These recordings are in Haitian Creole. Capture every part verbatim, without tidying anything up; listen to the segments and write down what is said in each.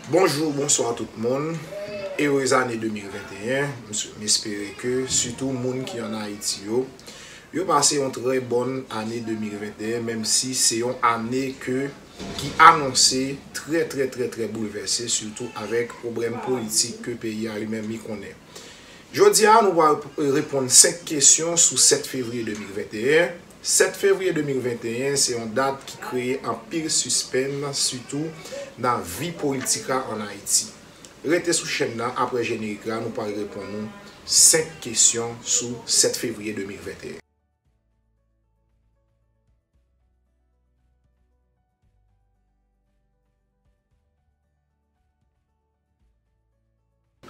Bonjou, bonswa tout moun. Erez ane de mil venteyen. M s-, m espere ke sitou moun ki ann Ayiti yo, yo pase yon trè bòn ane de mil venteyen, menm si se yon ane ke, ki anonse trè, trè, trè, trè boulvèse, sitou avèk pwoblèm politik ke peyi a li menm li konnen. Jodi a, nou pral reponn senk kesyon sou sèt fevriye de mil venteyen. Sèt fevriye de mil venteyen se yon dat ki kreye anpil sispens, sitou nan vi politik la ann Ayiti. Rete sou chèn nan, apre jenerik la, nou pral reponn nou senk kesyon sou sèt fevriye de mil venteyen.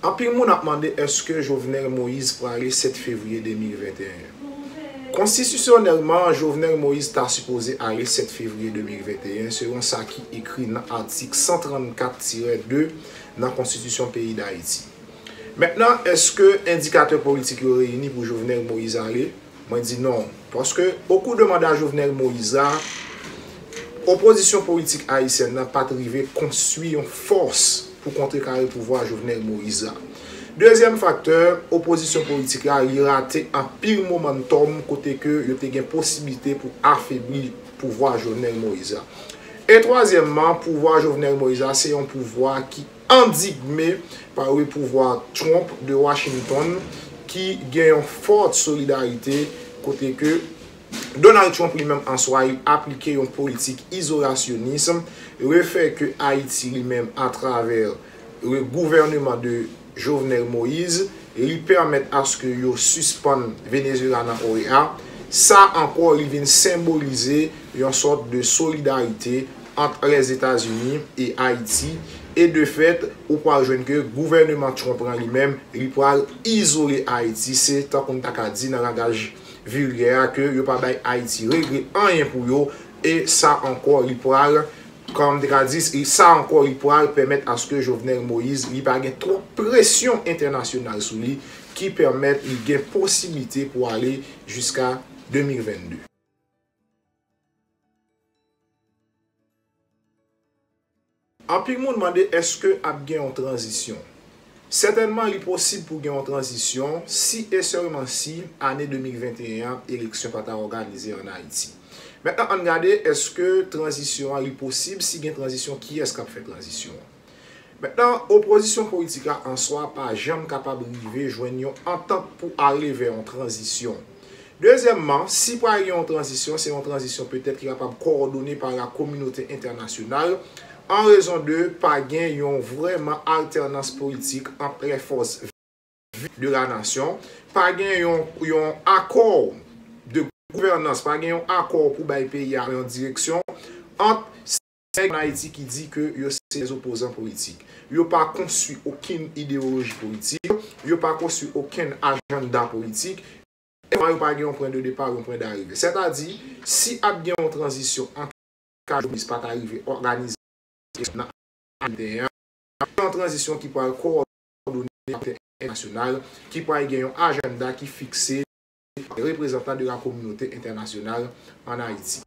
Anpil moun ap mande èske Jovenel Moïse prale sèt fevriye de mil venteyen. Konstitisyonèlman, Jovenel Moïse ta sipoze ale sèt fevriye de mil venteyen, selon sa ki ekri nan atik san trannkat tirè de nan Konstitisyon peyi Dayiti. Mentnan, èske endikatè politik yo reyini pou Jovenel Moïse ale? Mwen di non. Paske, okou de manda Jovenel Moïse la, opozisyon politik ayisyèn nan pa t rive konstwi yon fòs pou kontrekare pouvwa Jovenel Moïse la. Dezyèm faktè, opozisyon politik la, li rate anpil momantòm kote ke yo te gen posiblite pou afebli pouvwa Jovenel Moïse la. E twazyèmman, pouvwa Jovenel Moïse la, se yon pouvwa ki andigme pa le pouvwa Trump de Washington ki gen yon fòt solidarite kote ke Donald Trump li menm an swa li aplike yon politik izolasyonis, le fè ke Ayiti li menm atravè le gouvèneman de Jovenel Moïse, li pèmèt aske yo sispann Venezuela nan O E A. Sa ankò li vin senbolize yon sòt de solidarite ant Lèzetazini e Ayiti, e de fèt, ou pral jwenn ke gouvèneman Trump lan li menm, li pral izole Ayiti. Se tankou n ta ka di nan langaj viryè a ke yo pa bay Ayiti regle anyen pou yo, e sa ankò li pral, kòm m te ka di, e sa ankò li pral pèmèt aske Jovenel Moïse li pa gen twòp presyon entènasyonal sou li ki pèmèt li gen posiblite pou ale jiska de mil vennde. Anpil moun mande èske ap gen yon tranzisyon. Sètènman, li posib pou gen yon tranzisyon si e sèlman si ane de mil venteyen an, eleksyon pa ta òganize ann Ayiti. Mentnan, ann gade èske tranzisyon an li posib, si gen tranzisyon, kiyès k ap fè tranzisyon an? Mentnan, opozisyon politik la an swa pa janm kapab rive jwenn yon antant pou ale vè yon tranzisyon. Dezyèmman, si pral gen yon tranzisyon, se yon tranzisyon petèt ki kapab kowòdone pa la kominote entènasyonal, an rezon de pa gen yon vrèman altènans politik ant lè fòs viv de la nasyon, pa gen yon, yon akò de gouvènans, pa gen yon akò pou bay peyi a yon direksyon ant nèg ann Ayiti ki di ke yo se dè opozan politik. Yo pa konstwi okenn ideyoloji politik, yo pa konstwi okenn ajanda politik, e yo pa gen yon pwen de depa, yon pwen darive. Sètadi, si ap gen yon tranzisyon an ka Jovenel pa ta rive òganize nan ane venteyen an, yon tranzisyon ki pral kowòdone ak entènasyonal, ki pral gen yon ajanda ki fikse reprezantan de la kominote entènasyonal ann Ayiti.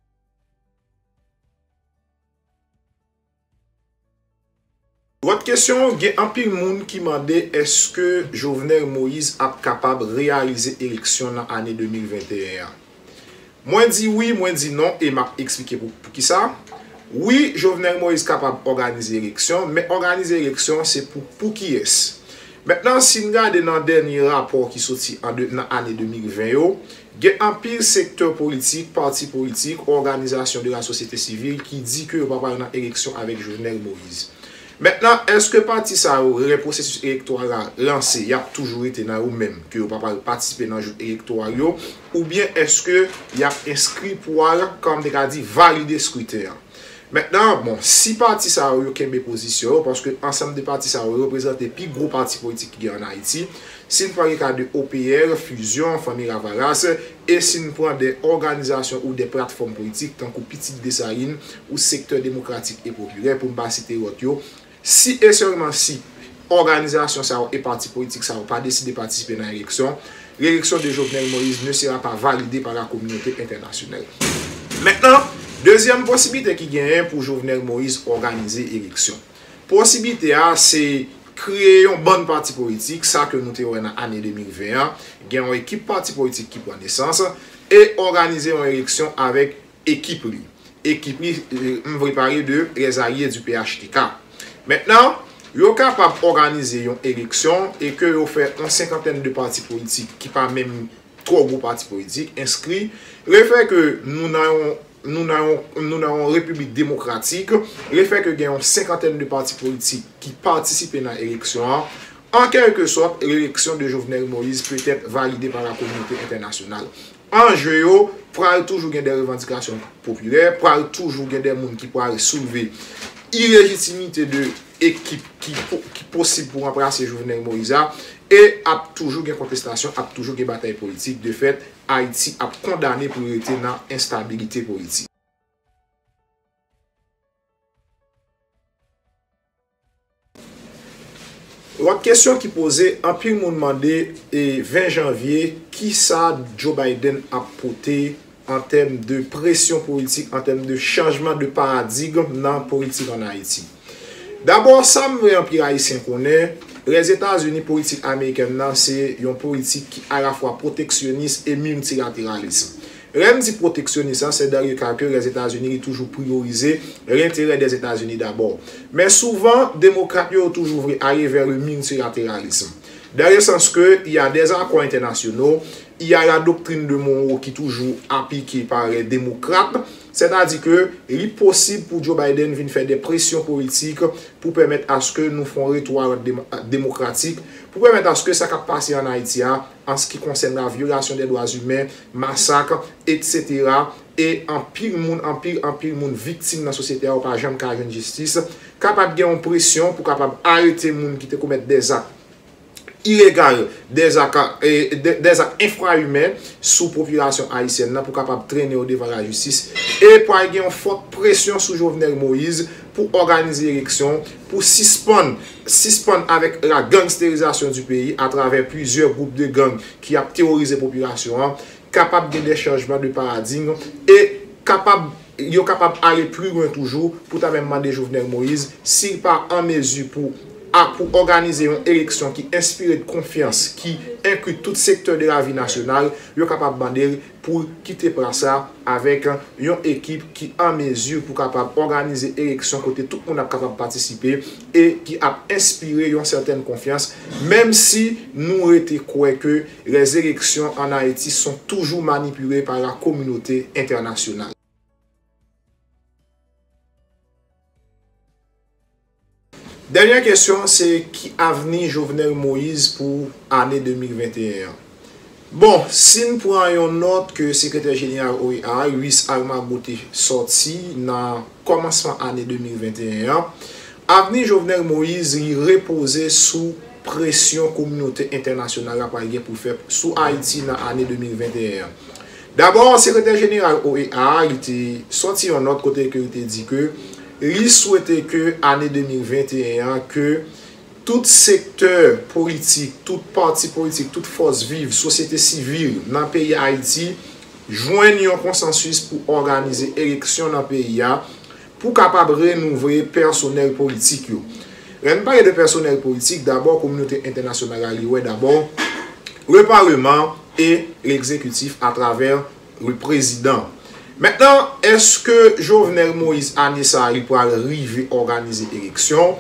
Lòt kesyon, gen anpil moun ki mande èske Jovenel Moïse ap kapab reyalize eleksyon nan ane de mil venteyen an. Mwen di wi, mwen di non, e m ap eksplike pou, poukisa. Wi, Jovenel Moïse kapab òganize eleksyon, men òganize eleksyon se pou, pou kiyès? Mentnan, si n gade nan dènye rapò ki soti an de, nan ane de mil ven yo, gen anpil sektè politik, pati politik, òganizasyon de la sosyete sivil ki di ke yo pa pral nan eleksyon avèk Jovenel Moïse. Mentnan, èske pati sa yo, lè pwosesis elektoral la lanse, y ap toujou rete nan yo menm, ke yo pa pral patisipe nan jou elektoral yo, oubyen èske y ap enskri pou al, kòm te ka di, valide skriten an? Mentnan, bon, si pati sa yo, yo kenbe pozisyon yo, paske ansanm de pati sa yo reprezante pi gwo pati politik ki gen ann Ayiti, si n pran le ka de O P L, Fusion, Fanmi Lavalas, e si n pran de òganizasyon ou de platfòm politik tankou Pitit Desalin ou Sektè Demokratik e Popilè, pou m pa site lòt yo, si e sèlman si òganizasyon sa yo e pati politik sa yo pa deside patisipe nan eleksyon, l'élection de Jovenel Moïse ne sera pas validée par la communauté internationale. Mentnan, dezyèm posiblite ki genyen pou Jovenel Moïse òganize eleksyon. Posiblite a se kreye yon bann pati politik, sa ke nou te wè nan ane de mil ven an, gen yon ekip pati politik ki pran nesans, e òganize yon eleksyon avèk ekip li. Ekip li, eh, m vle pale de les alliés du P H T K. Mentnan, yo kapab òganize yon eleksyon e ke yo fè yon senkantèn de pati politik ki pa menm twò gwo pati politik enskri. Lefè ke nou nan yon, nou nan yon, nou nan yon repiblik demokratik, lefè ke gen yon senkantèn de pati politik ki patisipe nan eleksyon an, an kèlke sòt, l'élection de Jovenel Moïse peut être validée par la communauté internationale. Anje yo pral toujou gen de revandikasyon popilè, pral toujou gen de moun ki pral soulve ilejitimite de ekip ki, po- ki posib pou ranplase Jovenel Moïse a, e ap toujou gen kontestasyon, ap toujou gen batay politik. De fèt, Ayiti ap kondane pou rete nan enstabilite politik. Lòt kesyon ki poze, anpil moun mande, e, ven janvye, kisa Joe Biden ap pote an tèm de presyon politik, an tèm de chanjman de paradigm nan politik ann Ayiti. Dabò, sa m vle anpil Ayisyen konnen, Lèzetazini, politik amerikèn nan, se yon politik ki alafwa pwoteksyonis e miltilateralis. Lè m di pwoteksyonis, se dans le cas que Lèzetazini li toujou priyorize lenterè Dèzetazini dabò. Men souvan, demokrat yo toujou vle ale vè le miltilateralism. Dans le sens que il y a des accords internationaux, il y a la doctrine de Monroe ki toujou aplike pa lè demokrat, sètadi ke li posib pou Joe Biden vin fè de presyon politik pou pèmèt aske nou fè yon retwa demokratik, pou pèmèt aske sa k ap pase ann Ayiti a, an se ki konsène la vyolasyon de dwa imen, masak, etsetera, e anpil moun, anpil, anpil moun viktim nan sosyete a, yo pa janm ka jwenn jistis, kapab gen yon presyon pou kapab arete moun ki te komèt de zak ilegal, de zak, e, de, de zak enfra imen sou popilasyon ayisyèn nan pou kapab trennen yo devan lajistis. E pral gen yon fòt presyon sou Jovenel Moïse pou òganize eleksyon, pou sispann, sispann avèk la gangsterizasyon di peyi atravè plizyè gwoup de gang ki ap teworize popilasyon an, kapab gen de chanjman de paradigm e kapab, yo kapab ale pli lwen toujou pou ta menm mande Jovenel Moïse si l pa an mezi pou, a, pou òganize yon eleksyon ki enspire de konfyans, ki enkli tout sektè de lavi nasyonal, yo kapab mande l pou kite plas la avèk yon ekip ki an mezi pou kapab òganize eleksyon kote tout moun ap kapab patisipe e ki ap enspire yon sètèn konfyans, menm si nou rete kwè ke les élections en Haïti sont toujours manipulées par la communauté internationale. Dènyè kesyon, se ki avni Jovenel Moïse pou ane de mil venteyen an? Bon, si n pran yon nòt ke sekretè jeneral O E A, Luis Almagro, te sòti nan kòmansman ane de mil venteyen an, avni Jovenel Moïse li repoze sou presyon kominote entènasyonal la pral gen pou l fè sou Ayiti nan ane de mil venteyen an. Dabò, sekretè jeneral O E A a, li te sòti yon nòt kote ke li te di ke li swete ke ane de mil venteyen an, ke tout sektè politik, tout pati politik, tout fòs viv, sosyete sivil nan peyi Ayiti jwenn yon konsansis pou òganize eleksyon nan peyi a, pou kapab renouvle pèsonèl politik yo. Lè n pale de pèsonèl politik, dabò, kominote entènasyonal la, li wè dabò le Parlement et l'exécutif à travers le président. Mentnan, èske Jovenel Moïse ane sa a, li pral rive òganize eleksyon?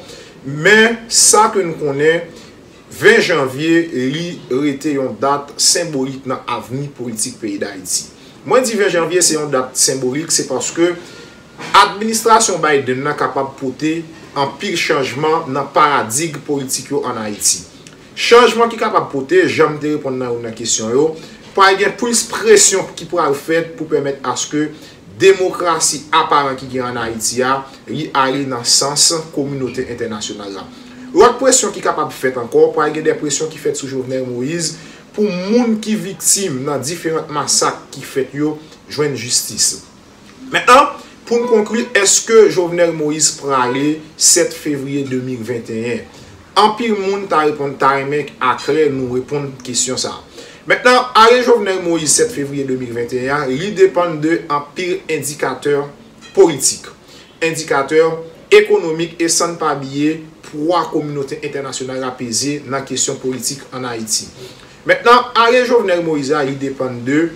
Men, sa ke n konnen, ven janvye, li rete yon dat senbolik nan avni politik peyi Dayiti. Mwen di ven janvye se yon dat senbolik, se paske administrasyon Biden nan kapab pote anpil chanjman nan paradig politik yo ann Ayiti. Chanjman ki kapab pote, jan m te reponn nan youn nan kesyon yo, pral gen plis presyon ki pral fèt pou pèmèt aske demokrasi aparan ki gen ann Ayiti a, li ale nan sans kominote entènasyonal la. Lòt presyon ki kapab fèt ankò, pral gen de presyon ki fèt sou Jovenel Moïse pou moun ki viktim nan diferan masak ki fèt yo jwenn jistis. Mentnan, pou n konkli, èske Jovenel Moïse prale sèt fevriye de mil venteyen? Anpil moun ta reponn, ta renmen aklè nou reponn kesyon sa a. Mentnan, ale Jovenel Moïse sèt fevriye de mil venteyen an, li depann de anpil endikatè politik. Endikatè ekonomik e san n pa bliye pwa kominote entènasyonal la peze nan kesyon politik ann Ayiti. Mentnan, arè Jovenel Moïse la, li depann de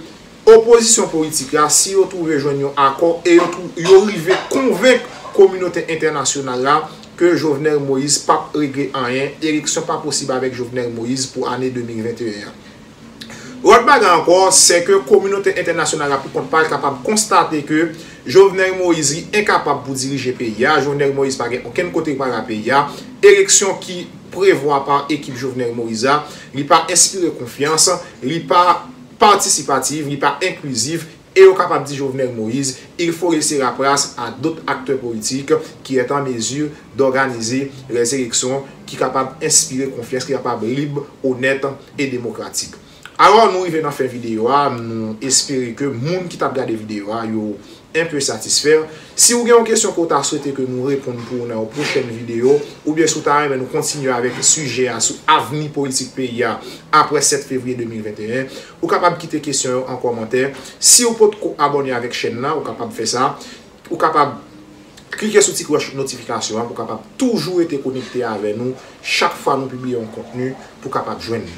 opozisyon politik la, si yo twouve jwenn yon akò e yo, twou- yo rive konvenk kominote entènasyonal la ke Jovenel Moïse p ap regle anyen, eleksyon pa posib avèk Jovenel Moïse pou ane de mil venteyen an. Lòt bagay ankò, se ke kominote entènasyonal la pou kont pa l kapab konstate ke Jovenel Moïse li enkapab pou dirije peyi a, Jovenel Moïse pa gen okenn kote li pral ak peyi a, eleksyon ki prevwa pa ekip Jovenel Moïse la, li pa enspire konfyans, li pa patisipatif, li pa enklizif, e yo kapab di Jovenel Moïse, il faut laisser la place à d'autres acteurs politiques qui est en mesure d'organiser les élections, ki kapab enspire konfyans, ki kapab lib, onèt e demokratik. Alò, nou rive nan fen videyo a, nou espere ke moun ki t ap gade videyo a, yo enpe satisfè. Si w gen yon kesyon ke w ta swete ke nou reponn pou ou nan yon pwochèn videyo, oubyen si w ta renmen nou kontinye avèk sijè a sou avni politik peyi a apre sèt fevriye de mil venteyen, ou kapab kite kesyon yo an kòmantè. Si w potko abòne avèk chèn nan, ou kapab fè sa. Ou kapab klike sou ti klòch notifikasyon an pou w kapab toujou rete konekte avè nou chak fwa nou pibliye yon kontni pou w kapab jwenn li.